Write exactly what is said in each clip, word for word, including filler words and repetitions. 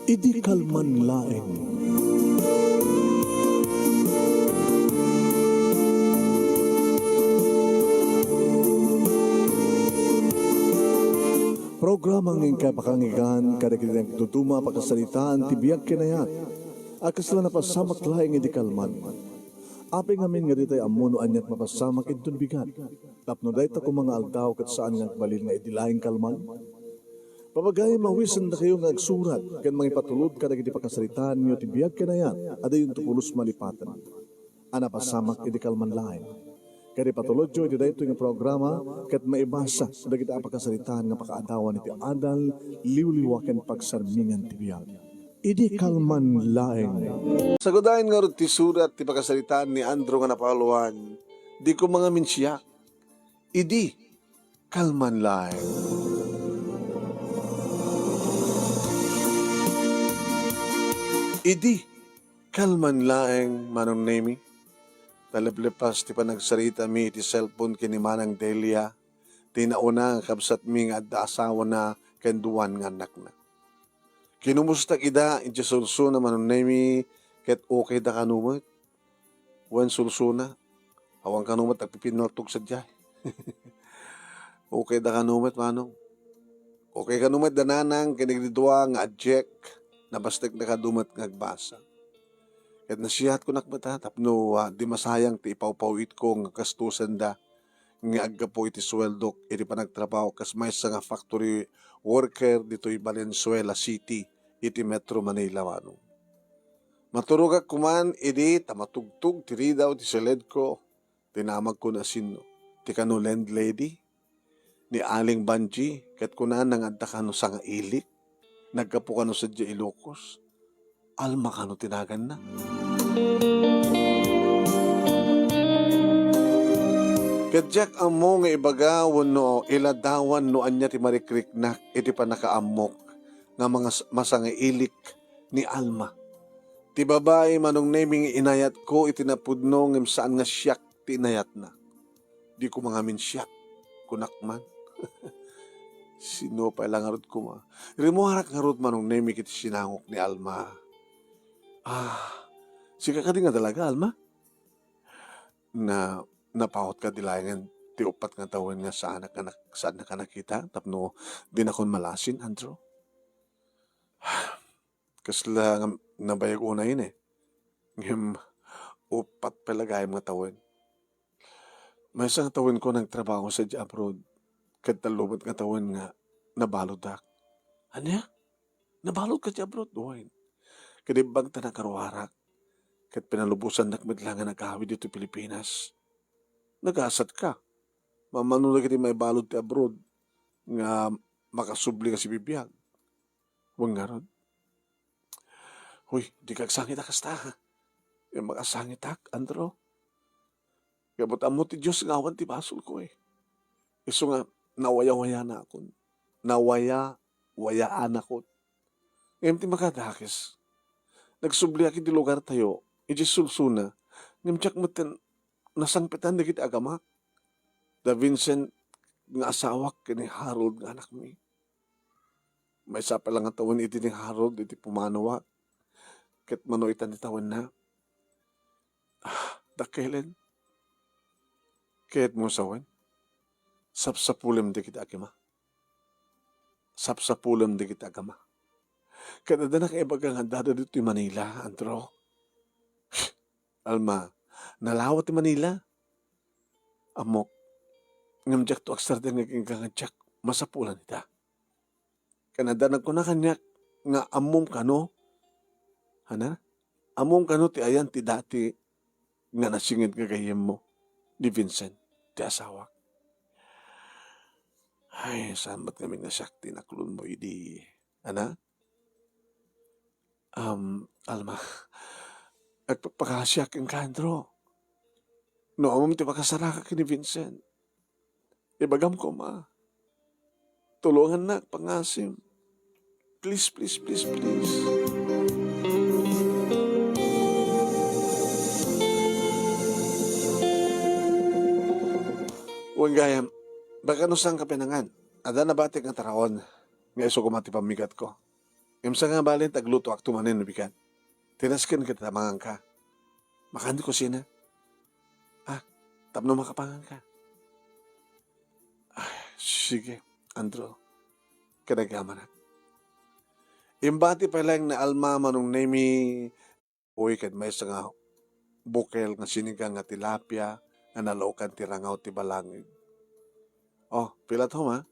Idi kalman laeng. Programa nga inkay pakanggan kadagiti nagduduma a pakasaritaan ti biag ken ayat a kasla napasamak laeng idi kalman. Apay ngamin nga ditay ammo no aniat mapasamak inton bigat, tapno dayta koma nga aldaw ket saan nga agbalin nga idi laeng kalman? Pabagayam, awisendakayo nga agsurat ken mangipatulod kadagiti pakasaritaanyo ti biag ken ayat a diyonto pulos malipaten a napasamak idi kalman laeng. Ket ipatulodyo iti daytoy nga programa ket maibasa dagiti a pakasaritaan nga pakaadawan iti adal, liwliwa ken pagsarmingan ti biag. Idi kalman laeng. Sagudayen ngarud ti surat ti pakasaritaan ni Andrew nga napauluan, "Di koma ngamin siak. Idi kalman laeng." Idi kalman laeng, Manong Nemi. Taleplepas ti panagsaritami iti cellphone ken ni Manang Delia, ti nauna nga kabsatmi nga adda asawana ken duan nga annakna. Kinumustak ida idiay sulsona, Manong Nemi, ket okay da kano met. Wen sulsona, awan kano met agpipinaltog sadiay. Okay da kano met, Manong. Okay kano met da Nanang ken dagiti dua nga a Jack, nabastekda kano met nga agbasa. Ket nasiatko nak met, a, tapno, a, di masayang ti ipawpawitko nga gastosenda nga aggapu iti sueldok iti panagtrabaho kas maysa nga factory worker ditoy Valenzuela City iti Metro Manila, Manong. Maturogak koman idi ta matugtog ti ridaw ti siledko, tinamagko no asino, ti kano landlady ni Aling Banji, ket kunana nga adda kano sangailik, naggapu kano sadiay Ilocos. Alma kano ti naganna. Ket diak ammo nga ibaga wenno iladawan no ania ti marikriknak iti pannakaammok nga mangas-, masangailik ni Alma. Ti babai, Manong Nemi, nga inayatko iti napudno ngem saan nga siak ti inayatna. Di koma ngamin siak, kunak man. Sino pay la ngarud koma? Rimmuarak ngarud, Manong Nemi, ket sinangok ni Alma. Ah, sika kadi nga talaga, Alma? Na, napaut kadi laengen ti uppat nga tawen nga saanak nga nak-, saannak a nakita tapno dinakon malasin, Andrew? Kasla nga nabayag unay ne. Ngem uppat pay la gayam nga tawen. Maysa nga tawenko nagtrabaho sadiay abroad, ket tallo met nga tawen nga nabaludak. Ania? Nabaludka diay abroad? Wen. Ket imbag ta nakaruarak, ket pinalubosannak met la nga nagawid ditoy Pilipinas. Nagasatka. Mamano dagiti maibalud ti abroad nga makasubli nga sibibiag. Wen ngarud. Hoy, dika agsangit a kasta, ha? Ngem makasangitak, Andrew. Ngem ammo ti Dios nga awan ti basolko, eh. Isu nga nawayawayaanakon. Nawayawayaanakon. Ngem ti makadakes, nagsubliak iti lugartayo, idiay sulsona, ngem diak metten nasangpetan dagiti agamak. Da Vincent nga asawak ken ni Harold nga anakmi. Maysa pay la nga tawen idi ni Harold iti pumanaw, ket mano ita ni tawenna? Ah, dakkelen. Ket mo sawen, sapsapulem dagiti agama. Sapsapulem dagiti agama. Ket adda nakaibaga nga addada ditoy Manila, Andrew. Alma, nalawa ti Manila. Ammok, ngem diakto agsardeng nga agingga nga diak masapulan ita. Ken adda nagkuna kaniak nga, "Ammom kano?" Hana? "Ammom kano ti ayan ti dati nga nasinged nga gayyemmo ni Vincent, ti asawak?" Ay, saan met ngamin nga siak ti inaklonmo idi, anak? Um, Alma, agpakpakaasiak kenka, Andrew. No ammom ti makasaraka ken ni Vincent, ibagam koma. Tulongannak, pangasim. Please, please, please, please. Wen gayam, baka no saan ka pinangan, adda nabatik nga taraon nga isu koma ti pammigatko. Ngem saan nga bale ta aglutoakto manen no bigat. Ti nasken ket ta manganka. Makan ti kusina. Ah, tapno makapanganka. Ah, sige, Andrew. Kinagamanak. Imbati pay laeng ni Alma Manong Nemi, uy, ket maysa nga bukel nga sinigang nga tilapia nga nalaokan ti rangaw ti balangig. Oh, pila to, ma?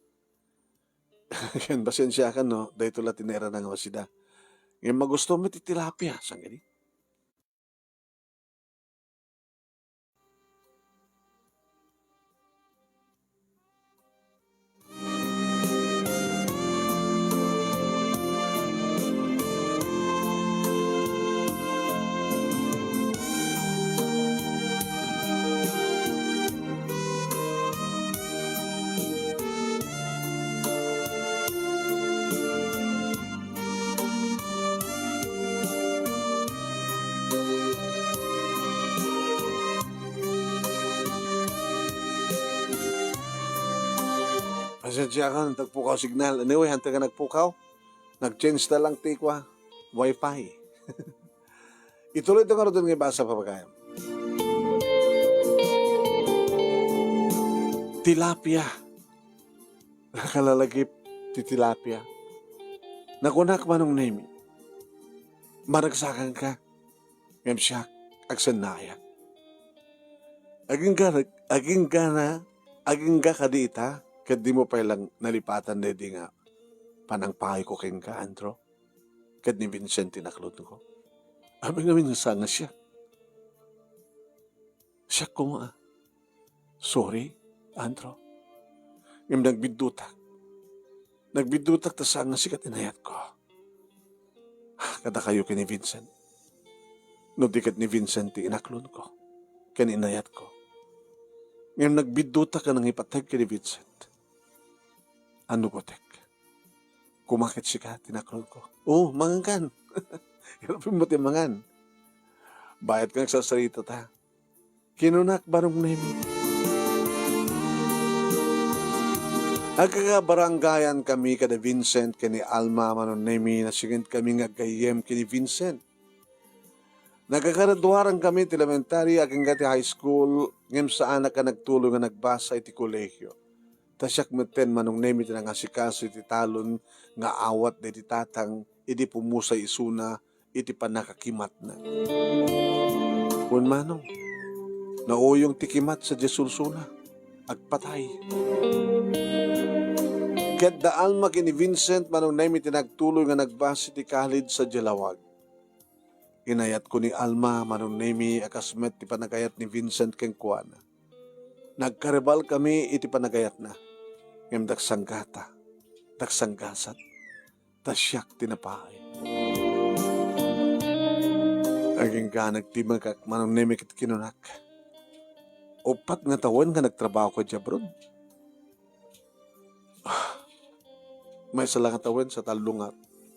Ken pasensiakan no, daytoy la ti nairana nga masida. Ngem magusto met ti tilapia, sangkadi. Pasensiakan, nagpukaw signal. Anyway, hantay nga nagpukaw, nag-change na lang ti kua, wifi. Ituloy ta ngaruden nga ibasa, papagayam. Tilapia. Nakalalagip ti tilapia. Nakunak, Manong Nemi, "Maragsakanka, ngem siak, agsennayak. Agingga, aginggana, agingga kadi ita, ket dimo pay lang nalipatan daydi nga panangpayko kenka, Andrew, ket ni Vincent ti inakludko." Amin-amin nga saan nga siak. Siak koma. Sorry, Andrew. Ngem nagbiddutak. Nagbiddutak ta saan nga sika ti inayatko. Kadakayo ken ni Vincent. No di ket ni Vincent ti inaklonko ken inayatko. Ngem nagbiddutak nga nangipateg ken ni Vincent. Ano gotek? Koma ket sika ti inaklonko. Oh, mangankan. Hirapem mo ti mangan. Bayat nga agsarsarita ta. Kinunak, Manong Nemi. Agkakabarangayan kami kada Vincent ken ni Alma, Manong Nemi, nasinged kami nga aggayyem ken ni Vincent. Nagkakaraduaran kami ti elementary agingga ti high school, ngem saanak a nagtuloy nga nagbasa iti kolehiyo. Ta siak metten, Manong Nemi, ti nangasikaso iti talon nga awat daydi tatang idi pumusay isuna iti pannakakimatna. Wen, Manong, nauyong ti kimat sadiay sulsona. Agpatay. Ket da Alma ken ni Vincent, Manong Nemi, ti nagtuloy nga nagbasa iti college sadiay lawag. Inayatko ni Alma, Manong Nemi, a kas met ti panagayat ni Vincent kenkuana. Nagkaribal kami iti panagayatna. Ngem dagsanggata, dagsanggasat, ta siak ti napaay. Agingga nagtimakak, Manong Nemi, ket kinunak, "Uppat nga tawen nga nagtrabahok idiay abroad." Maysa la nga tawen sa tallo nga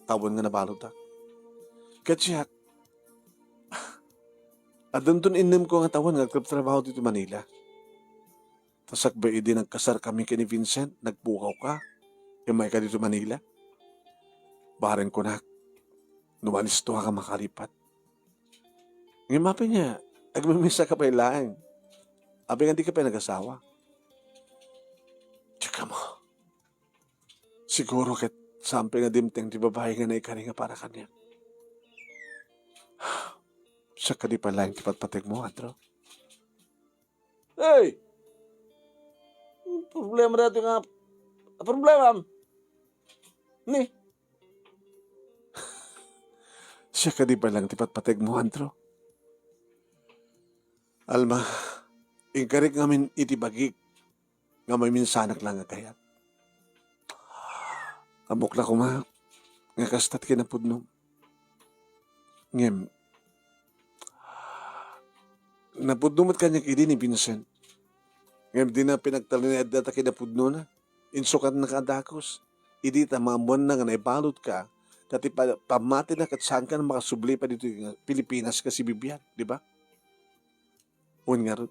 tawen nga nabaludak. Ket siak, addanton innemko nga tawen nga agtrabtrabaho ditoy Manila. Ta sakbay idi nagkasarkami ken ni Vincent, nagpukawka, immayka ditoy Manila. Bareng kunak, no manistoaka makalipat. Ngem apay nga agmimisa ka pay laeng? Apay nga di ka pay nagasawa? Tsaka mo. Siguro ket saan pay nga dimteng ti babai nga naikari nga para kaniak. Siak kadi pay laeng ti patpateg mo, Andrew? Hey! Problema daytoy nga problemam. Ni? Siak kadi pay laeng ti patpateg mo, Andrew? Alma, inkarik ngamin iti bagik nga maminsanak lang nga kayat. Ammok la koma nga kasta ti kinapudnom. Ngem, napudno met kaniak idi ni Vincent. Ngem dina pinagtalinaed dayta kinapudnona. Insukatnaka a dakes. Idi ta maammoanna nga naibalutka, ta ti pa-, pammatina ket saanka a makasubli pay ditoy nga Pilipinas nga sibibiag, di ba? Wen ngarud,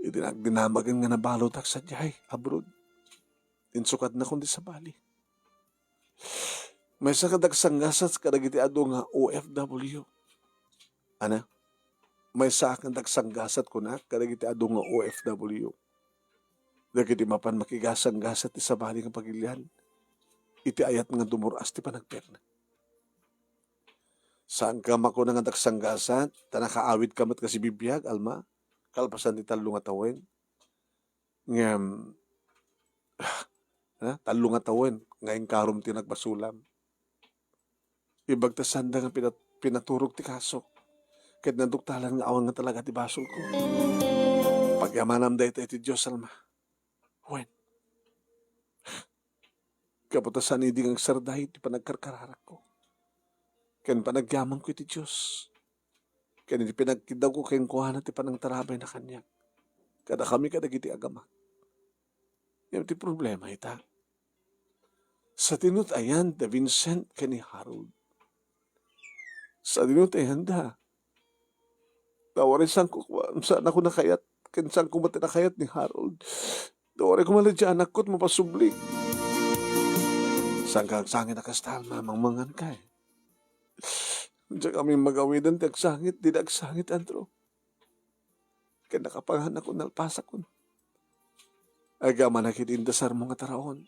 idi nagdinamagen nga nabalutak sadiay abroad, insukatnakon ti sabali. Maysa nga dagsanggasat kadagiti adu nga O F W. Ana? Maysa nga dagsanggasat kunak kadagiti adu nga O F W. Dagiti mapan makigasanggasat ti sabali nga pagilian iti ayat nga dumur-as ti panagperna. Saanka makuna nga dagsanggasat ta nakaawidka met nga sibibiag, Alma, kalpasan ti tallo nga tawen. Ngem, ah, tallo nga tawen nga inkarom ti nagbasolam. Imbag ta saanda nga pinat-, pinaturog ti kaso, ket naduktalan nga awan nga talaga ti basolko. Pagyamanam dayta iti Dios, Alma. Wen, gapu ta saan idi nga agsarday ti panagkarkararakko ken panagyamanko iti Dios, ken iti panagkiddawko kenkuana ti panangtarabayna kaniak kadakami kadagiti agamak. Ngem ti problema ita, sadino ti ayan da Vincent ken ni Harold? Sadino ti ayanda? Dawaray saanko, saanko nakayat, ken saanko met nakayat ni Harold. Dawaray koma laeng ti anakko, mapasubli. Saanka agsangit a kasta, Alma, mangmangan ka, eh. Diak amin magawiden ti agsangit, dida agsangit, Andrew. Ken nakapangan ako, nalpasakon. Agyamanak iti indesarmo nga taraon.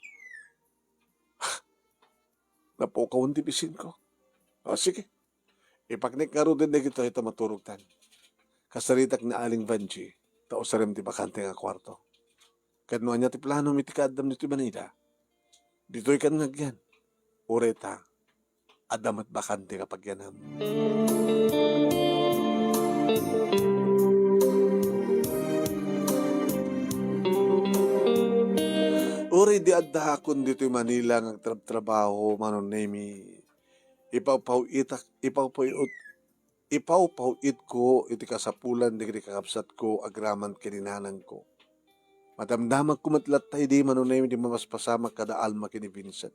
Napukawon ti bisinko. O, sige. Ipaknek ngaruden dagitoy ta maturogtan. Kasaritak ni Aling Vangie, ta usarem ti bakante nga kuarto. Ket no ania ti planom iti kaaddam ditoy Manila, ditoy kan nga agyan. Uray ta, adda met bakante nga pagyanam. Uray di addaakon ditoy Manila nga agtrabtrabaho, Manong Nemi, ipawpaw-itak, ipawpaw-, ipawpaw-itko iti kasapulan dagiti kakabsatko agraman ken ni nanangko. Madamdamagko met latta idi, Manong Nemi, ti mapaspasamak kada Alma ken ni Vincent.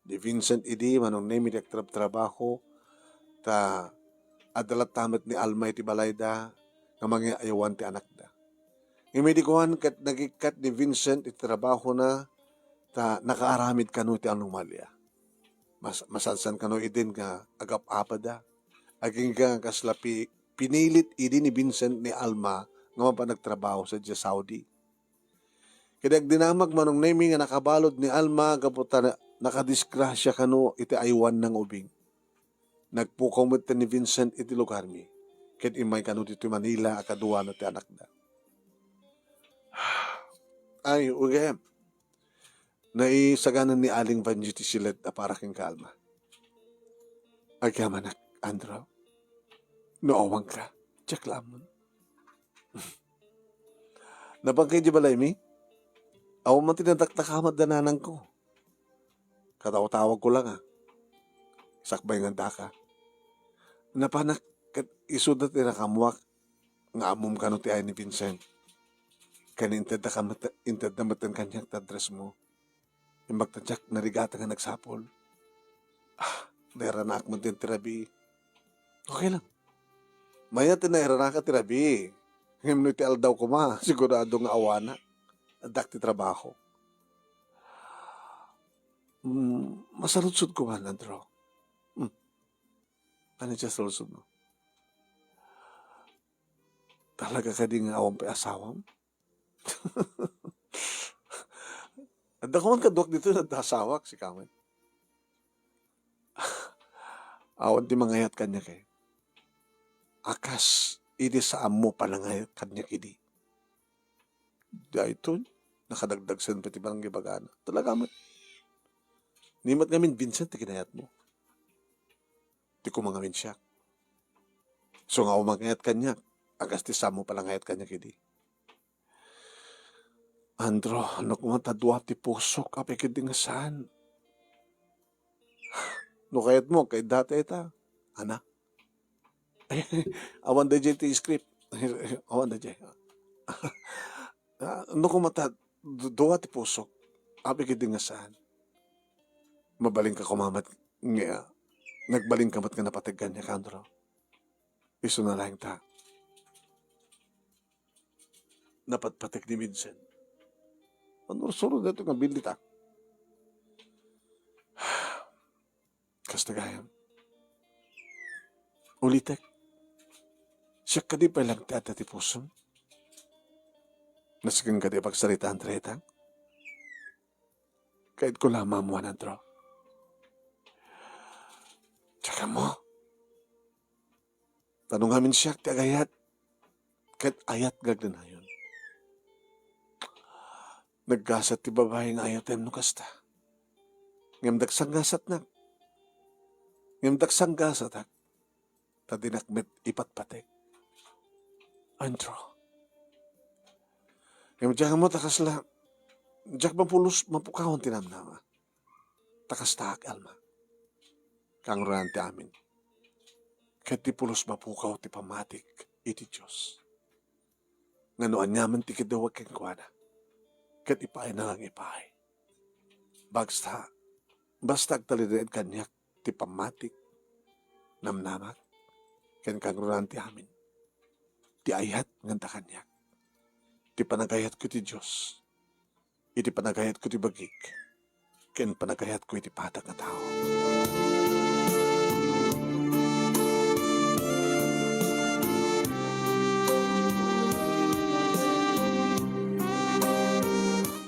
Ni Vincent idi, Manong Nemi, ti agtrabtrabaho, ta adda latta met ni Alma iti balayda nga mangiay-ayawan ti anakda. Ngem idi kuan ket nagikkat ni Vincent iti trabahona, ta nakaaramid kano iti anomalia. Mas-, masansan kano idin nga agap-apada. Agingga nga kasla pi-, pinilit idi ni Vincent ni Alma nga mapan agtrabaho sadiay Saudi. Ket agdinamag, Manong Nemi, nga nakabalud ni Alma gapu ta na-, nakadisgrasia kano iti aywanna nga ubing. Nagpukaw met ni Vincent iti lugarmi, ket immay kano ditoy Manila a kaduana ti anakda. Ay, ugem. Naisaganan ni Aling Vangie ti siled a para kenka, Alma. Agyamanak, Andrew. No awanka, diak la ammon. Napanka idiay balaymi? Awan man ti nadakdakamat da nanangko. Katawtawagko la nga. Sakbay nga addaka. Napanak ket isuda ti nakammuak nga ammom kano ti ay ni Vincent. Ken intedda ka met, intedda metten kaniak ti addressmo. Imbag ta diak narigatan nga nagsapul. Ah, nairanaak met ti rabii. Okay lang. Mayat ti nairanaak ti rabii. Ngem no iti aldaw koma, sigurado nga awanak. Addak ti trabaho. Mm, masaludsod ko man, Andrew. Hmm. Ano siya saludsod mo? Talaga kadi nga awan pay asawam? Adda ko man kaduak dito, adda asawak, sika man. Awan ti mangayat kaniak, eh. A kas idi saanmo panangayat kaniak idi. Daytoy, nakadagdagsen pay ti panangibagana. Talaga met. Ni met ngamin, Vincent, ti kinayatmo. Ti kumangamin siak. So nga awan mangayat kaniak, a kas ti saanmo panangayat kaniak idi. Andrew, no koma ta dua ti pusok, apay ketdi nga saan? No kayatmo, kayat data ita. Ana? Awan dayjay ti script. Awan dayjay. Ah, no koma ta du-, dua ti pusok, apay ketdi nga saan? Mabalinka koma met nga, nagbalinka met nga napateg kaniak, Andrew. Isuna laeng ta napatpateg ni Vincent. Anursuro daytoy nga billit, ah. Kasta gayam. Ulitek, siak kadi pay lang ti adda ti pusom? Nasken kadi a pagsaritaan ti retang? Kayatko la a maammoan, Andrew. Diak ammo. Ta no ngamin siak ti agayat, ket ayat nga agdanayon. Naggasat ti babai nga ayatem no kasta. Ngem dagsanggasatnak. Ngem dagsanggasatak. Ta dinak met ipatpateg. Andrew. Ngem diak ammo ta kasla, diak mapulos mapukawan ti namnama. Ta kastaak, Alma. Kangrunaan ti amin. Ket ti pulos mapukaw ti pammatik iti Dios. Nga no aniaman ti kidawag kenkuana, ket ipaayna lang ipaay. Basta, basta agtalinaed kaniak ti pammatik, namnamak, ken kangrunaan ti amin. Ti ayat nga adda kaniak. Ti panagayatko iti Dios. Iti panagayatko ti bagik, ken panagayatko iti padak nga tao.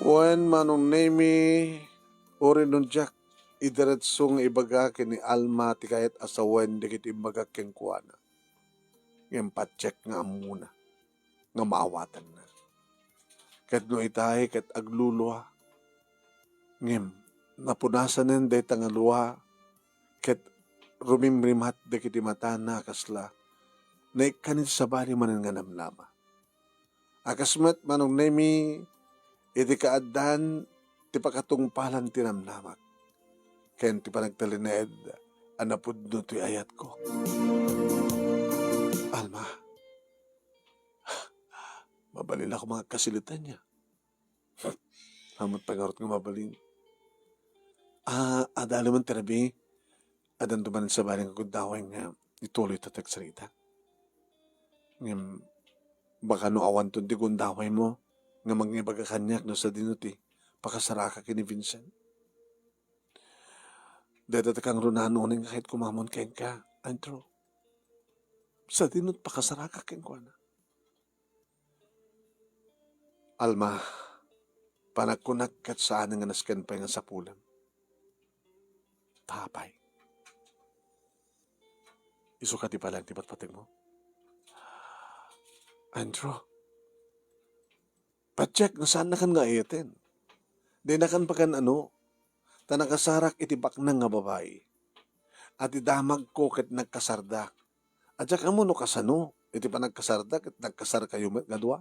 Wen, Manong Nemi, uray no diak idiretso nga ibaga ken ni Alma ti kayat a sawen dagiti imbagak kenkuana. Ngem patiek nga ammona nga maawatanna. Ket no itay ket aglulua, ngem napunasanen dayta nga lua ket rumimrimat dagiti matana a kasla naikkan iti sabali manen nga namnama. A kas met, Manong Nemi, iti kaaddan ti pakatungpalan ti namnamak ken ti panagtalinaed a napudno ti ayatko. Alma, mabalin a koma nga agkasilitanya. Ammo't pay ngarud nga mabalin. Ah, adda man ti rabii, addanto manen sabali nga gundaway nga ituloyta ti agsarita. Ngem, baka no awanton ti gundawaymo nga mangibaga kaniak no sadino ti pakasaraka ken ni Vincent. Dayta ti kangrunaan unay nga kayatko maammoan kenka, Andrew. Sadino ti pakasaraka kenkuana? Alma, panagkunak ket saan nga nasken pay nga sapulem. Ta apay? Isu kadi pay laeng ti patpategmo? Andrew, patiek nga saannakan nga ayaten. Dinakan pagan-ano, ta nakasarak iti baknang nga babai. A ti damagko ket nagkasarda. A diak ammo no kasano, iti panagkasarda ket nagkasarkayo met nga dua.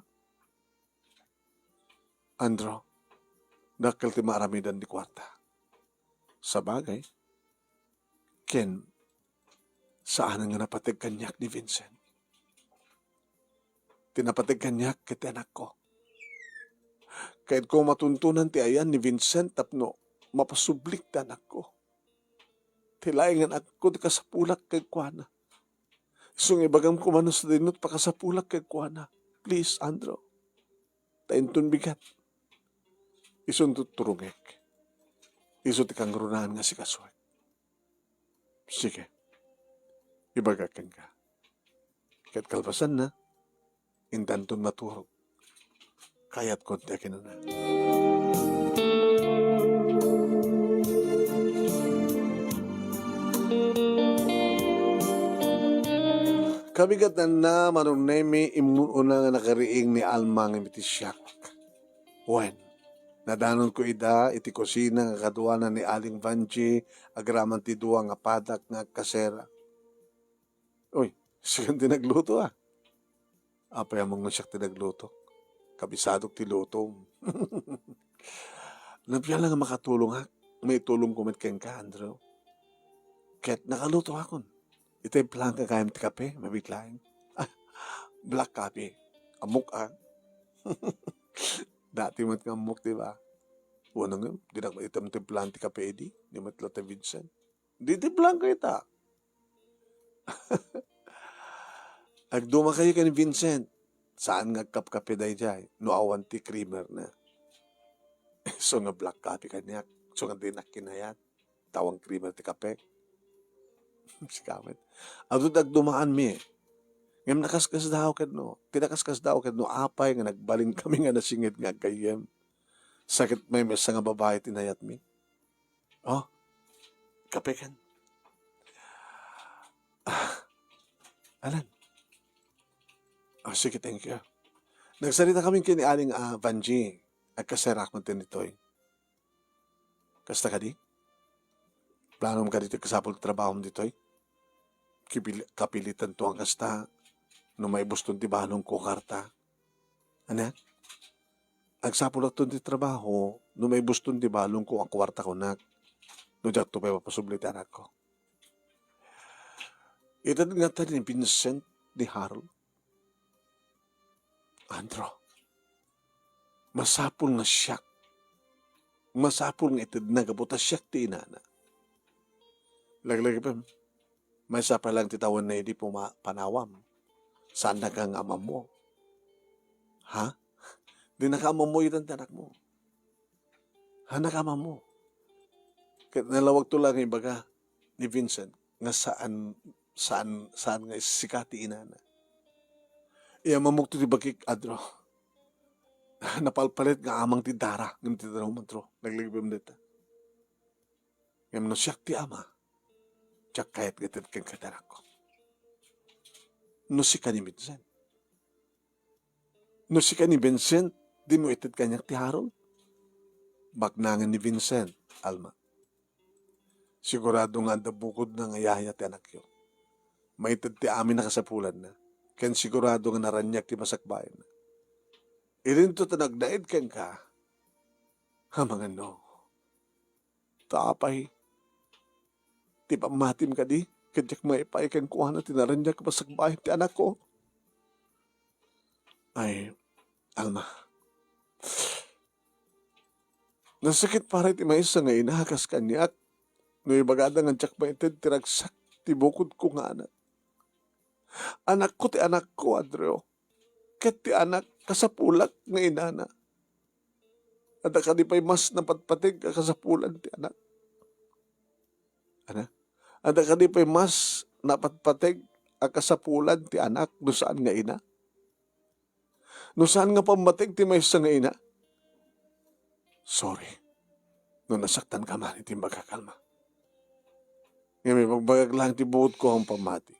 Andrew, dakkel ti maaramidan ti kuarta. Sabagay, ken saanen nga napateg kaniak ni Vincent. Ti napateg kaniak ket ti anakko. Kayatko matuntunan ti ayan ni Vincent tapno mapasublik ti anakko. Ti laeng nga anakko ti kasapulak kenkuana. Isu nga ibagam koma no sadino ti pakasapulak kenkuana. Please, Andrew. Ta inton bigat, isun tutturongek. Isu ti kangrunaan nga sikasuek. Sige. Ibagak kenka. Ket kalpasanna, intanton maturog, kayatkon ti akinuna. Kabigatanna, Manong Nemi, immun-una nga nakariing ni Alma ngem iti siak. Wen, nadanonko ida iti kusina nga kaduana ni Aling Vangie agraman ti dua nga padak nga agkasera. Uy, sikan ti nagluto, ah. Apay a mangngegsiak ti nagluto? Kabisadok ti lutom. Napia la nga makatulongak, maitulongko met kenka, Andrew. Ket nakalutoakon. Itimplanka gayam ti kape, mabiit laeng. Ah, black coffee. Ammok, ah. Dati met nga ammok, di ba? Wen, nga, dinak itim timplaan ti kape idi. Di met la ti Vincent. Di timplanka ita. Agdumakayo ken Vincent. Saan nga agkapkape daydiay no awan ti creamer na. Isu nga black coffee kaniak. Isu nga dinak kinayat. Ta awan creamer ti kape. Sika met. Adu ti agdumaanmi. Ngem nakaskasdaaw ket no, kinakaskasdaaw ket no apay nga nagbalinkami nga nasinged nga aggayyem. Sakit may maysa nga babai ti nayatmi. Oh, kape ken. Ah, Alan. Oh, sige, thank you. Nagsarita kami ken ni Aling, ah, Vanji. Agkaserak man ditoy. Kasta kadi? Planom kadi ti kasapul ti trabahom ditoy? Kipil-, kapilitanto nga kasta no maibuston ti balongko a karta. Ania? Agsapulakton ti trabaho no maibuston ti balongko a kuarta kunak. No diakto pay mapasubli ti anakko. Ited ngata ni Vincent ni Harold. Andrew, masapul nga siak. Masapul nga itedna gapu ta siak ti inana. Laglagipem, maysa pay lang ti tawenna idi puma-, panawam. Saannaka nga amammo. Ha? Dinaka amammo iti anakmo. Haannaka amammo. Ket nalawagto lang nga ibaga ni Vincent nga saan, saan, saan nga sika ti inana. Iamamokto ti bagik, Andrew. Napalpalit nga amang ti dara ngem ti danum, Andrew. Naglagipem dayta. Ngem no siak ti ama, diak kayat nga ited kenka ti anakko. No sika ni Vincent. No sika ni Vincent, dimo ited kaniak ti Harold. Baknangen ni Vincent, Alma. Sigurado nga adda bukodna nga yaya ti anakyo. Maited ti amin a kasapulanna, ken sigurado nga naraniag ti masakbayanna. Idinto ta nagnaed kenka, amangan no. Ta apay, ti pammatim kadi, ket diak maipaay kenkuana ti naraniag a masakbayan ti anakko. Ay, Alma. Nasakit para iti maysa nga ina a kas kaniak no ibagada nga diak maited ti ragsak ti bukodko nga anak. Anakko ti anakko, Andrew. Ket ti anak, kasapulak nga inana. Adda kadi pay mas napatpateg a kasapulan ti anak? Ana? Adda kadi pay mas napatpateg a kasapulan ti anak no saan nga ina? No saan nga pammateg ti maysa nga ina? Sorry no nasaktanka man iti imbagak, Alma. Ngem ibagbagak laeng ti bukodko a pammati.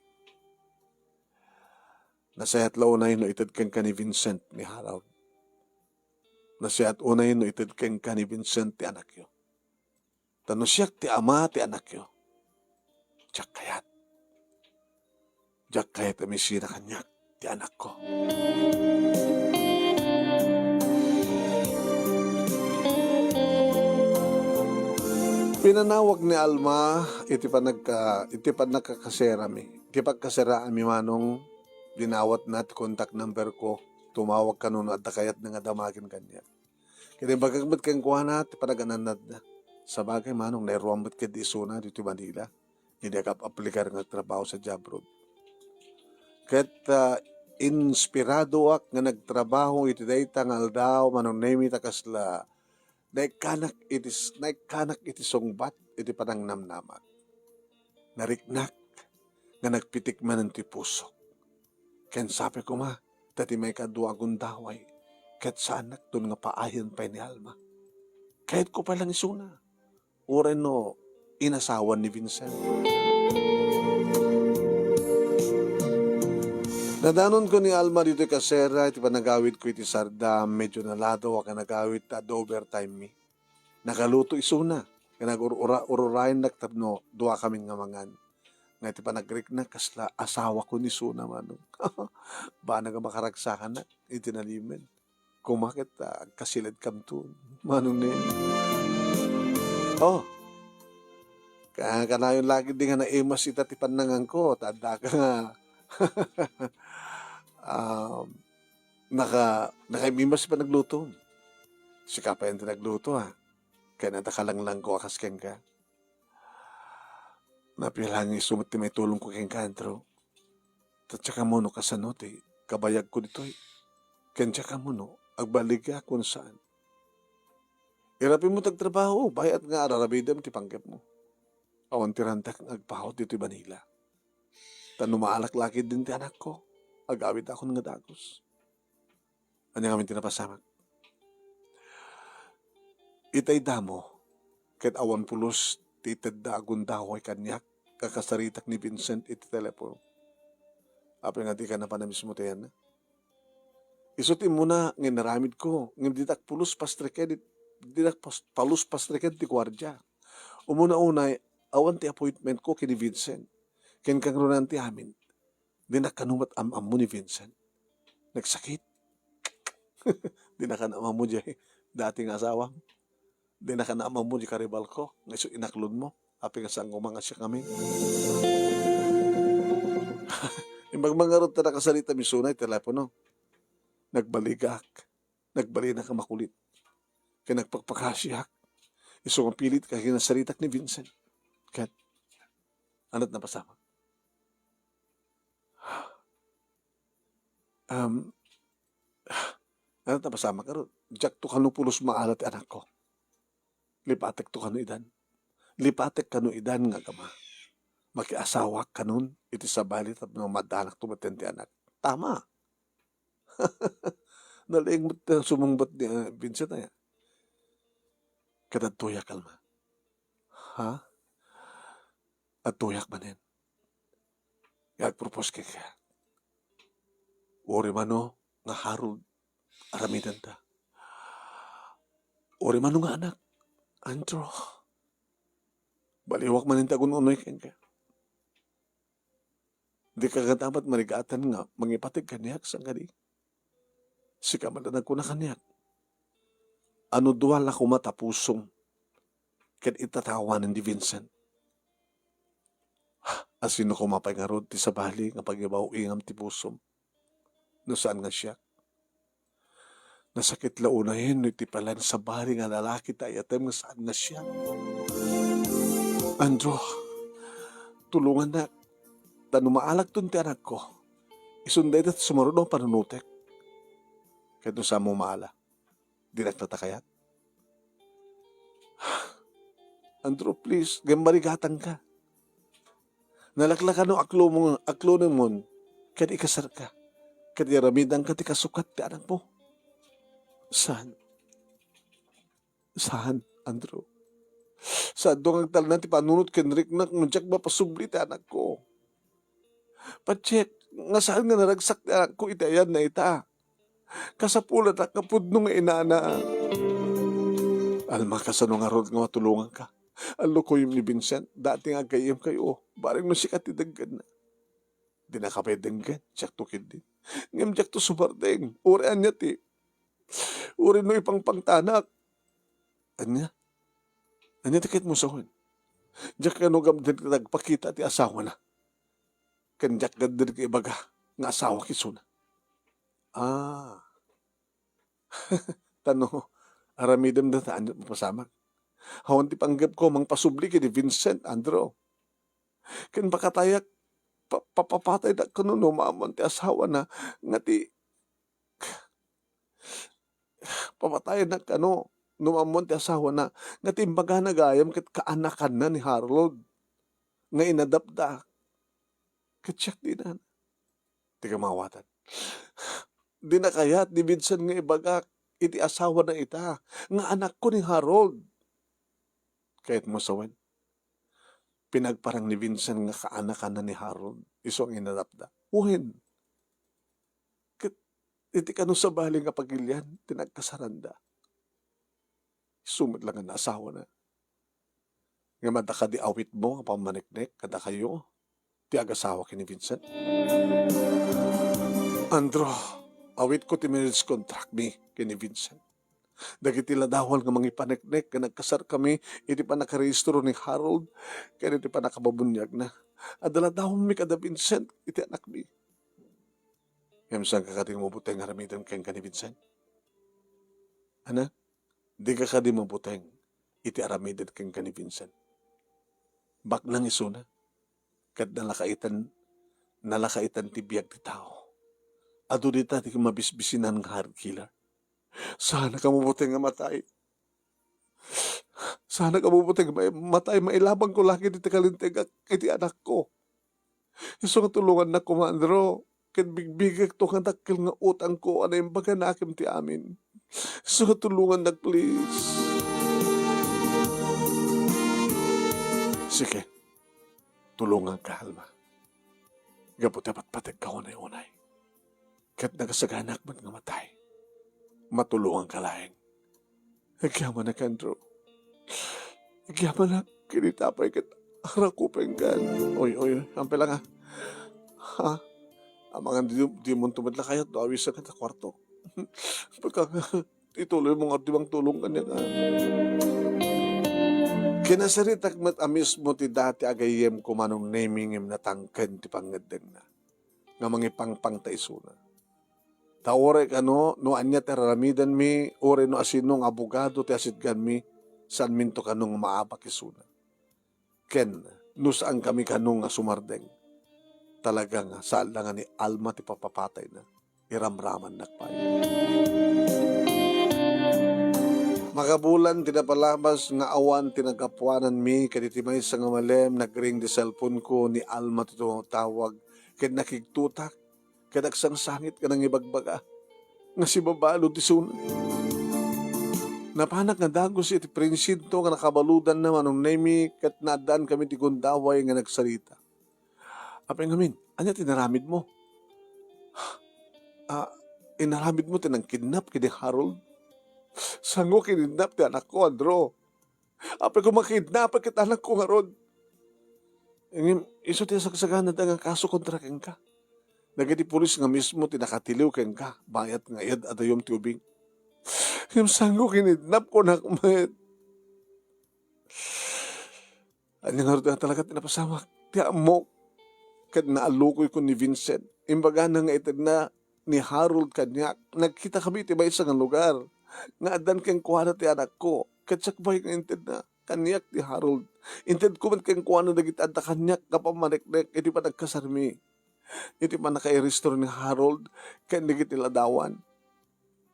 Nasayaat la unay no ited kenka ni Vincent ni Harold. Nasayaat unay no ited kenka ni Vincent ti anakyo. Ta no siak ti ama ti anakyo, diak kayat. Diak kayat a misina kaniak ti anakko. Pinanawag ni Alma iti panagka-, iti pannakakaserami. Iti pagkaseraami, Manong, dinawatna ti contact number ko. Tumawag kano no adda kayatna nga damagen kaniak. Ket imbagak met kenkuana ti panagan-annadna. Sabagay, Manong, nairuam met ketdi isuna ditoy Manila idi agap-aplikar nga agtrabaho sadiay abroad. Ket, ah, inspiradoak nga nagtrabaho iti dayta nga aldaw, Manong Nemi, ta kasla naikkanak iti s-, naikkanak iti sungbat iti panangnamnamak. Nariknak nga nagpitik manen ti pusok. Ken sapay koma, ta ti maikadua a gundaway, ket saannakton nga paayen pay ni Alma. Kayatko pay lang isuna, uray no inasawan ni Vincent. Nadanonko ni Alma ditoy kasera iti panagawidko iti sardam, medyo naladaw a panagawid ta adda overtime mi. Nakaluto isuna, ken nag-ur-ura-, ururayennak tapno duakami nga mangan. Nga iti panagriknak, kasla asawakon isuna, Manong. Banag a makaragsakannak iti nalimed. Koma ket, ah, agkasiledkamton, Manong Neng. Oh, ka-, kanayon la ketdi nga naimas ita ti pannanganko, ta addaka nga, um, naka-, nakaimimas ti panaglutom. Sika pay ti nagluto, ah. Ken adda kalanglangko a kas kenka. Napia laeng isu met ti maitulongko kenka, Andrew. Ta diak ammo no kasano ti kabayagko ditoy. Ken diak ammo no agballigak wenno saan. Irapimmo ti agtrabaho, bay-at nga ar-aramidem ti panggepmo. Awan ti rantek nga agpaut ditoy Manila. Ta no maalak la ketdin ti anakko, agawidakon nga dagus. Ania ngamin ti napasamak? Itay damo, ket awan pulos ti itedda a gundaway kaniak, kakasaritak ni Vincent iti telepono. Apay nga dika napan a mismo ti ayanna? Isu ti immuna nga inaramidko, ngem ditak pulos pastreken, ditak pas-, pulos pastreken ti guardia. Umuna unay, awan ti appointmentko ken ni Vincent. Ken kangrunaan ti amin, dinak kano met am-ammo ni Vincent. Nagsakit. Dinak kano am-ammo diay dati nga asawam. Dinak kano am-ammo diay karibalko nga isu inaklonmo. Apay nga saan koma nga siak ngamin. Imbag man ngarud ta nakasarita misuna iti telepono. Nagbaligak. Nagbalinak a makulit. Ken nagpakpakasiak. Isu nga pilit ka kinasaritak ni Vincent. Ket, ania ti napasamak? Um, ania ti napasamak? Aro, diakto kano pulos maala ti anakko. Lipatekto kano idan. Lipatek kano idan nga agama. Makiasawak kanon iti sabali tapno madanakto met ti anak. Tama. Nalaing met ti sumungbat ni, ah, Vincent, aya. Ket adtoyak, Alma. Ha? Adtoyak manen. Nga agpropose kenka. Uray mano nga Harold, aramidenta. Uray mano nga anak, Andrew. Baliwak manen ti agun-unoy kenka. Dika koma met marigatan nga mangipateg kaniak, saan kadi? Sika met a nagkuna kaniak a no dua la koma ta pusom ket itatawanen ni Vincent. Asino koma pay ngarud ti sabali nga pagibaw-ingam ti pusom no saan nga siak? Nasakit la unayen no iti pay la sabali nga lalaki ti ay-atem nga saan nga siak. Andrew, tulongannak, ta no maalakton ti anakko, isun dayta ti sumaruno a panunotek. Ket no saanmo maala, dinak dayta kayat. Andrew, please, ngem marigatanka. Nalaklaka no aklomo-, aklonemon ket ikasarka, ket yaramidanka ti kasukat ti anakmo. Saan? Saan, Andrew? Saanto nga agtalna ti panunot ken riknak no diak mapasubli ti anakko. Patiek nga saan nga naragsak ti anakko iti ayanna ita. Kasapulannak nga pudno nga inana. Alma, kasano ngarud nga matulonganka? Allukoyem ni Vincent, dati nga aggayyemkayo. Bareng no sika ti denggenna. Dinaka pay denggen, siakto ketdin. Ngem diakto sumardeng. Uray ania ti, uray no ipangpangtanak. Ania? Ania ti kayatmo sawen? Diak kano gaden nga nagpakita ti asawana. Ken diak gaden nga ibaga nga asawak isuna. Ah. Ta no aramidem dayta, ania ti mapasamak? Awan ti panggepko a mangpasubli ken ni Vincent, Andrew. Ken pakatayak, pa-, papapataynak kano no maammoan ti asawana nga ti, papataynak kano no maammoan ti asawana nga ti imbagana gayam ket kaanakanna ni Harold nga inadapda. Ket siak dinan. Ti kamawatan. Dina kayat ni Vincent nga ibagak iti asawana ita nga anakko ni Harold. Kayatmo sawen, pinagparang ni Vincent nga kaanakanna ni Harold isu nga inadapda. Wen, ket iti kano sabali nga pagilian ti nagkasaranda. Isu met la nga naasawana. Ngem adda kadi awitmo nga pammaneknek kadakayo ti agasawa ken ni Vincent? Andrew, awitko ti marriage contract mi ken ni Vincent. Dagiti ladawan nga mangipaneknek nga nagkasarkami iti pannakarehistro ni Harold ken iti pannakababuniagna. Adda ladawanmi kada Vincent iti anakmi. Ngem saanka kadi nga mabuteng nga aramiden kenka ni Vincent? Anak, dika kadi mabuteng iti aramiden kenka ni Vincent? Baknang isuna, ket nalakaitan, nalakaitan ti biag ti tao. Adu dita ti mabisbisinan nga heart killer. Saanka mabuteng nga matay. Saanak a bubuteng mai-, matay, mailabangko la ket iti kalintegak iti anakko. Isu nga tulongannak koma, Andrew, ket bigbigekto nga dakkel nga utangko a naimbaganakem ti amin. Isu nga tulongannak, please. Sige, tulonganka, Alma. Gapu ta patpategka unay-unay. Ket nagasaganak met nga matay, matulonganka laeng. Agyamanak, Andrew. Agyamanak, kinita pay ket arakupenkan. Oy, oy, oy, ampay la nga. Ha? Amangan di, dimonto met la kayat no awisenka ta kuarto. Pagka, ituloy mo nga di mangtulong kaniak, a. Kinasaritak met a mismo ti dati a gayyemko, Manong Nemi, ngem natangken ti pangngeddengna nga mangipangpang ta isuna. Ta uray kano, no ania ti ar-aramidenmi, uray no asino nga abogado ti asitganmi, saanminto kano nga maabak isuna. Ken no saankami kano nga sumardeng, talaga nga saan la nga ni Alma ti papapatayna, iramramannak pay. Makabulan ti napalabas nga awan ti naggapuananmi, ket iti maysa nga malem, nagring ti cellphone-ko, ni Alma ti tumatawag, ket nakigtotak, ket agsangsangit nga nangibagbaga nga sibabalud isuna. Napanak nga dagus iti presinto nga nakabaludanna, Manong Nemi, ket naaddankami ti gundaway nga nagsarita. Apay ngamin, ania ti inaramidmo? Ah, inaramidmo ti nangkidnap ken ni Harold? Saanko kinidnap ti anakko, Andrew. Apay ko makidnap ket anakko ngarud. Ngem isu ti asagsaganada nga kaso kontra kenka. Dagiti pulis nga mismo ti nakatiliw kenka, bayat nga iyad-adayom ti ubing. Ngem saanko kinidnap, kunak met. Ania ngarud nga talaga ti napasamak? Ti ammok ket naallukoyko ni Vincent. Imbagana nga itedna ni Harold kaniak. Nagkitakami iti maysa nga lugar nga addan kenkuana ti anakko, ket sakbay nga intedna kaniak ni Harold. Intedko met kenkuana dagiti adda kaniak nga pammaneknek iti panagkasarmi, iti pannakairestro ni Harold ken dagiti ladawan.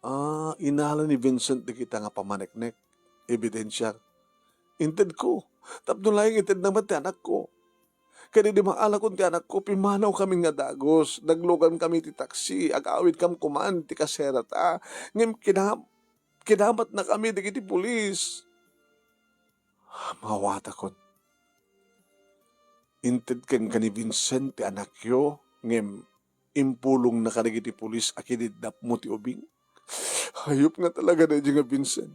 Ah, inala ni Vincent dagita nga pammaneknek, ebidensia. Intedko, tapno laeng itedna met ti anakko. Ket idi maalakon ti anakko, pimmanawkami nga dagus, naglugankami ti taksi, agawidkami koman ti kaserata, ngem kinam-, kinamatnakami dagiti pulis. Maawatakon. Inted kenka ni Vincent ti anakyo, ngem impulongna kadagiti pulis a kinidnapmo ti ubing. Hayop nga talaga daydiay nga Vincent.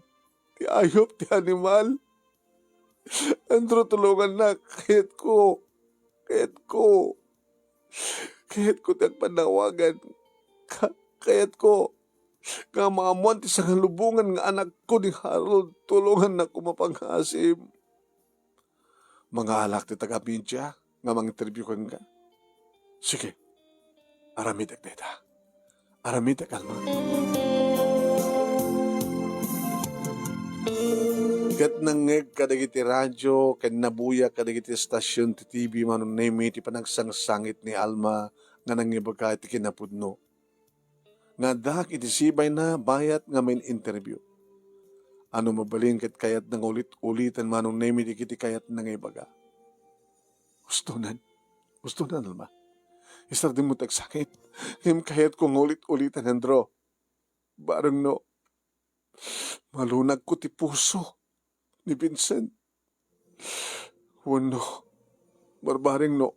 Ti hayop, ti animal. Andrew, tulongannak. Kayatko. Kayatko. Kayatko ti agpannawagan. Ka-, kayatko nga maammoan ti sangalubongan nga anakko ni Harold. Tulongannak koma, pangasim. Mangaalak ti taga-media nga manginterview kenka. Sige, aramidek dayta. Aramidek, Alma. Ket nangngeg kadagiti radio ken nabuya kadagiti estasion ti T V, Manong Nemi, ti panagsangsangit ni Alma nga nangibaga iti kinapudno nga addaak iti sibayna bayat nga main-interview. A no mabalin ket kayatna nga ulit-ulitan, Manong Nemi, dagiti kayatna nga ibaga. Ustonan. Ustonan, Alma. Isardengmo ti agsangit. Ngem kayatko nga ulit-ulitan, Andrew. Bareng no, malunagko ti puso ni Vincent. Wenno, barbareng no,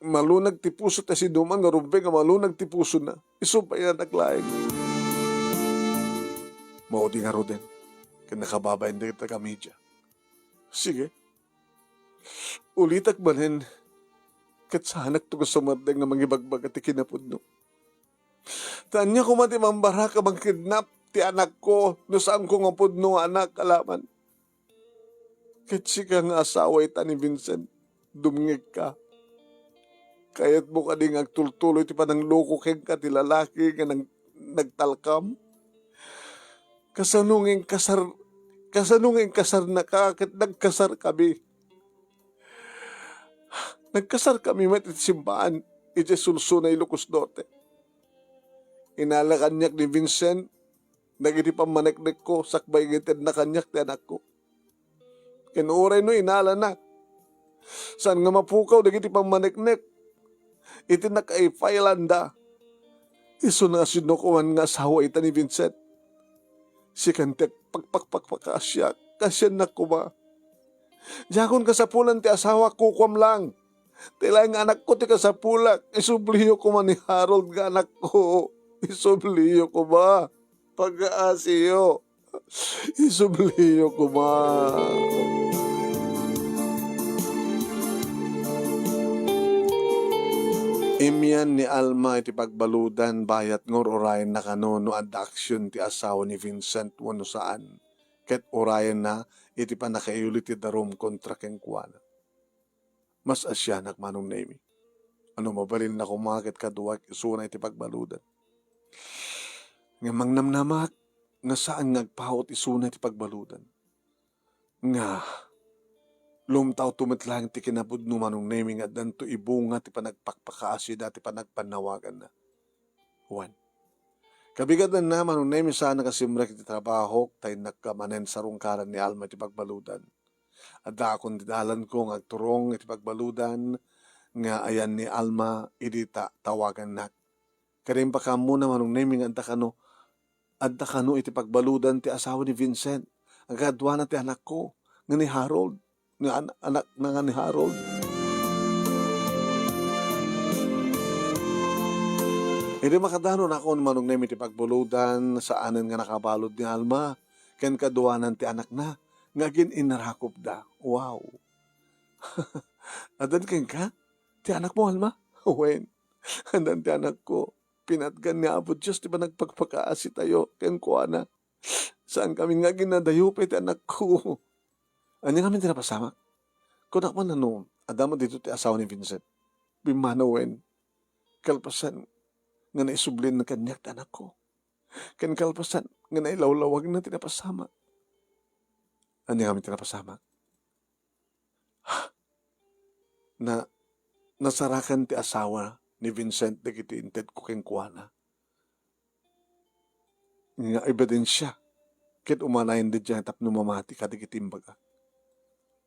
malunag ti puso ti sinuman nga rumbeng a malunag ti pusona. Isu pay a naglaeng. Maudi ngaruden ken nakababain dagiti taga-media. Sige. Ulitak manen, ket saanakto nga sumardeng nga mangibagbaga ti kinapudno. Ta ania koma ti mambaraka, mangkidnap ti anakko no saanko nga pudno nga anak, alaman. Ket sika nga asawa ita ni Vincent, dumngegka. Kayatmo kadi nga agtultuloy ti panangloko kenka ti lalaki nga nag-, nagtalkam? Kasano nga inkasar-, kasano nga inkasarnaka ket nagkasarkami? Nagkasarkami met iti simbaan idiay Solsona, Ilocos Norte. Inala kaniak ni Vincent dagiti pammaneknekko sakbay nga itedna kaniak ti anakko. Ken uray no inalana, saan nga mapukaw dagiti pammaneknek iti nakaipayalanda. Isu nga sinukoan nga asawa ita ni Vincent. Sikan ti agpakpakpakpakaasiak, kaasiannak koma. Diakon kasapulan ti asawak, kukuam lang. Ti laeng nga anakko ti kasapulak. Isubliyo koma ni Harold nga anakko. Isubliyo koma. Pagaasiyo. Isubliyo koma. Immian ni Alma iti pagbaludan, bayat nga ur-urayenna kano no adda aksyon ti asawa ni Vincent wenno saan, ket urayenna iti pannakaiyuli ti darum kontra kenkuana. Mas-asianak, Manong Nemi. Ano, mabalinna koma ket kaduak isuna iti pagbaludan. Ngem mangnamnamak nga saan nga agpaut isuna iti pagbaludan. Nga lumtawto met laeng ti kinapudno, Manong Nemi, nga addanto ibunga ti panagpakpakaasida, ti panagpannawaganna. Wen, kabigatanna, Manong Nemi, saan a kasimrek iti trabahok, ta innak manen sarungkaran ni Alma iti pagbaludan. Addaakon ti dalanko nga agturong iti pagbaludan nga ayan ni Alma idi ta tawagannak. Kadi impakaammona, Manong Nemi, nga adda kano, adda kano iti pagbaludan ti asawa ni Vincent. Agaduana ti anakko nga ni Harold, nga an-, anakna nga ni Harold. Idi makadanonakon, Manong Nemi, iti pagbaludan, saanen nga nakabalud ni Alma ken kaduanan ti anakna nga agin-inarakupda. Wow! Addan kenka ti anakmo, Alma? Wen, addan ti anakko. Pinatgan ni Apo Dios ti panagpakpakaasitayo kenkuana. Saankami nga aginadayo pay ti anakko. Ania ngamin ti napasamak? Kunak man, ano, adda met dito ti asawa ni Vincent. Bimmanawen, kalpasan nga naisublinna kaniak ti anakko. Ken kalpasan nga nailawlawagna ti napasamak. Ania ngamin ti napasamak? Na, nasarakan ti asawa ni Vincent dagiti intedko kenkuana. Nga ebidensia ket umanayen daydiay tapno mamati kadagiti imbaga.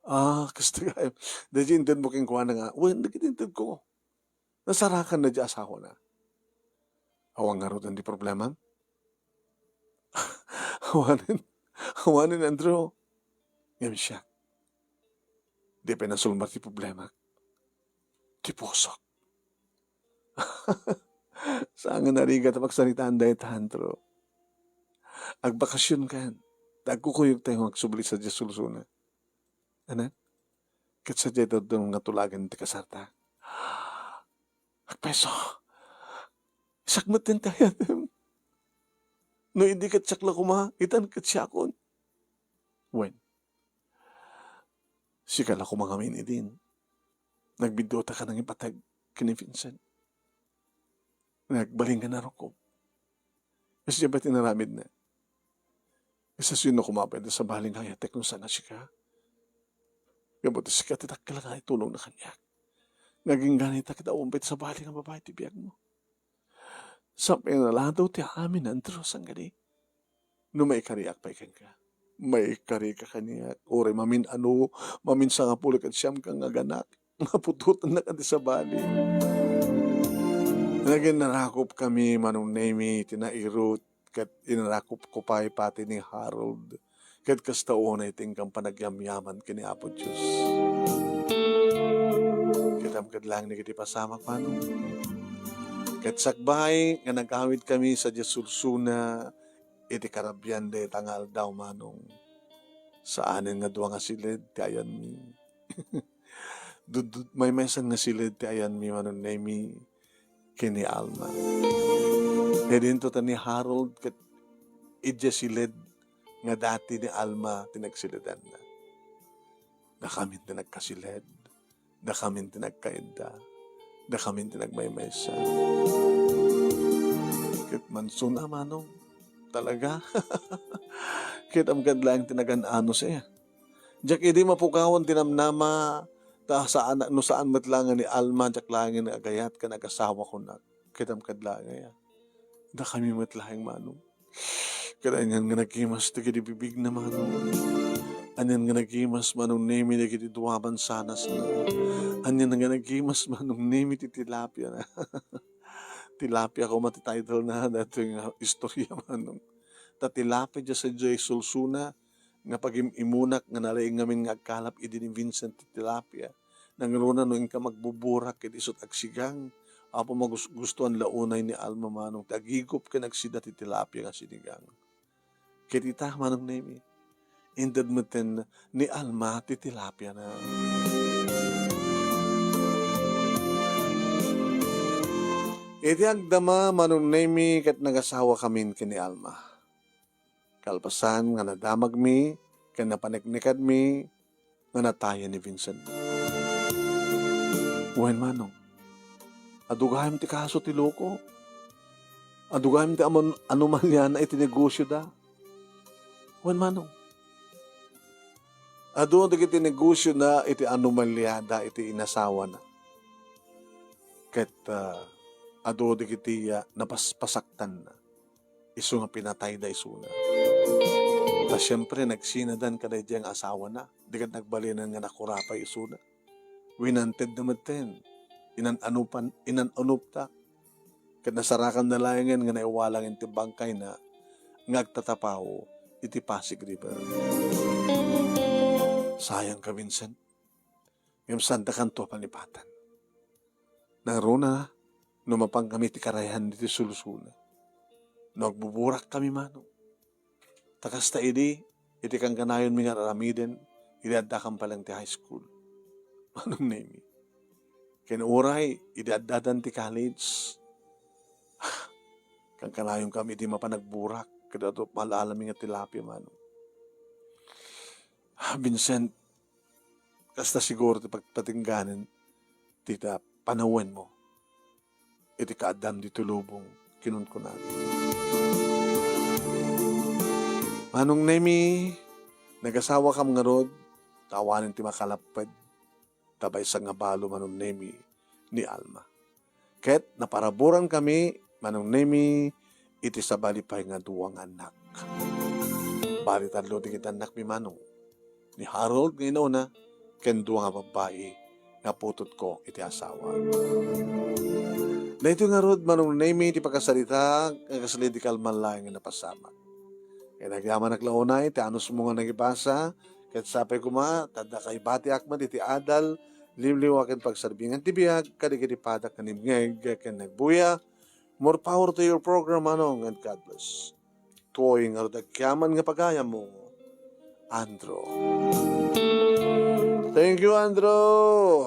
Ah, kasta gayam. Daydiay intedmo kenkuana nga, wen, dagiti intedko. Nasarakan na di asawana. Awan ngarud ti problemam? Awanen, awanen, Andrew. Ngem siak, di pay nasulbar ti problema. Ti pusok. Saan nga narigat a pagsaritaan dayta, Andrew. Agbakasionkan. Ta agkukuyogtayo nga agsubli sadiay sulsuna. Anak, ket sadiay durdurong nga tulagan ti kasarta. Agpayso, siak met ti ayatem. No idi ket siak la koma, itan ket siakon. Wen, sika la koma ngamin idin. Nagbiddutaka nangipateg ken ni Vincent. Nagbalin nga narukob. Kasdiay pay ti inaramidna. Kasdiay, sino koma pay ti sabali nga ayatek no saan a sika? Gapu ta sika ti dakkel nga itulongna kaniak. Nga agingganita ket awan pay ti sabali nga babai ti biagmo. Sapay nga naladaw ti amin, Andrew, saan kadi? No maikariak pay kenka. Maikarika kaniak. Uray mamin-ano, mamin sangapulo ket siam ka nga aganak. Maputotennak a di sabali. Nagin narakop kami, Manong Nemi, ti nairut, ket inarakop ko pay pati ni Harold. Ket kasta unay ti inkan panagyamyaman ken ni Apo Dios. Ket am ket laeng dagiti pasamak, Manong. Ket sakbay nga nagawid kami sadiay sulsuna, iti karabian dayta nga aldaw, Manong, saanen nga dua nga siled ti ayanmi. Dud-, dud-, maymaysan nga siled ti ayanmi, Manong Nemi, ken ni Alma. Idinto ta ni Harold ket idiay siled nga dati ni Alma ti nagsiledanna. Dakamin ti nagkasiled. Dakamin ti nagkaidda. Dakamin ti nagmaymaysa. Ket manson a, Manong. Talaga? Ket am ket laeng ti nagan-anos, eh. Diak idi mapukawan ti namnama, ta saan, no saan met laeng ni Alma, diak laeng agayat ken agasawa, kunak. Ket am ket laeng aya. Dakami met laeng, Manong. Ket anian nga nagimas dagiti bibigna, Manong? Anian nga nagimas, Manong Nemi, dagiti dua mansanasna? Anian nga nagimas, Manong Nemi, ti tilapiana? Tilapia koma ti title na daytoy nga istorya, Manong. Ta tilapia diay sadiay sulsona nga pagim-imunak nga nalaing ngamin nga agkalap idi ni Vincent ti tilapia. Nangruna no inka magbuburak ket isut' agsigang, apo magus-, gustoan la unay ni Alma, Manong, ti agigup ken agsida ti tilapia nga sinigang. Ket ita, Manong Nemi, inted metten ni Alma ti tilapiana. Iti agdama, Manong Nemi, ket nagasawakamin ken ni Alma. Kalpasan nga nadamagmi ken napaneknekadmi nga natayen ni Vincent. Wen, Manong, adu gayam ti kaso ti loko. Adu gayam ti amon-, anomaliana iti negosioda. Wen, Manong, adu dagiti negosiona iti anomaliada iti inasawana. Ket, ah, adu dagiti, ah, napaspasaktanna isu nga pinatayda isuna. Ta siempre, nagsinadan kadaydiay nga asawana. Di ket nagbalinan nga nakurapay isuna. Winantedda metten. Inan-anupan-, inan-anupda. Ket nasarakanna laengen nga naiwalangen ti bangkayna nga agtatapaw iti Pasig River. Sayangka, Vincent. Ngem saandakanto a palipatan. Nangruna, no mapankami ti karayan ditoy sulsona. No agbuburak kami, Manong. Ta kasta idi, iti kankanayonmi nga ar-aramiden, idi addakam pa lang ti high school. Manong Nemi. Ken uray, idi addadan ti college, kankanayonkami idi mapan agburak, ket adu, maal-alami nga tilapia, Manong. Ah, Vincent, kasta siguro ti pagpatingganen ti ta panawenmo iti kaaddam ditoy lubong, kinunkunana. Manong Nemi, nagasawakam ngarud, ta awanen ti makalapped, ta maysa nga balo, Manong Nemi, ni Alma. Ket naparaburankami, Manong Nemi, iti sabali pay nga dua nga annak. Bali, tallo dagiti annakmi, Manong. Ni Harold nga inauna, ken dua nga babbai nga putotko iti asawa. Daytoy ngarud, Manong Nemi, ti pakasarita nga kasla idi kalman laeng nga napasamak. Ket agyamanak la unay ti anusmo nga nangibasa, ket sapay koma, ta adda kaibatiak met iti adal, liwliwa ken pagsarbingan ti biag kadagiti padak nga nimngeg ken nagbuya. More power to your program, Manong, and God bless. Toy ngarud agyaman nga pagayammo, Andrew. Thank you, Andrew.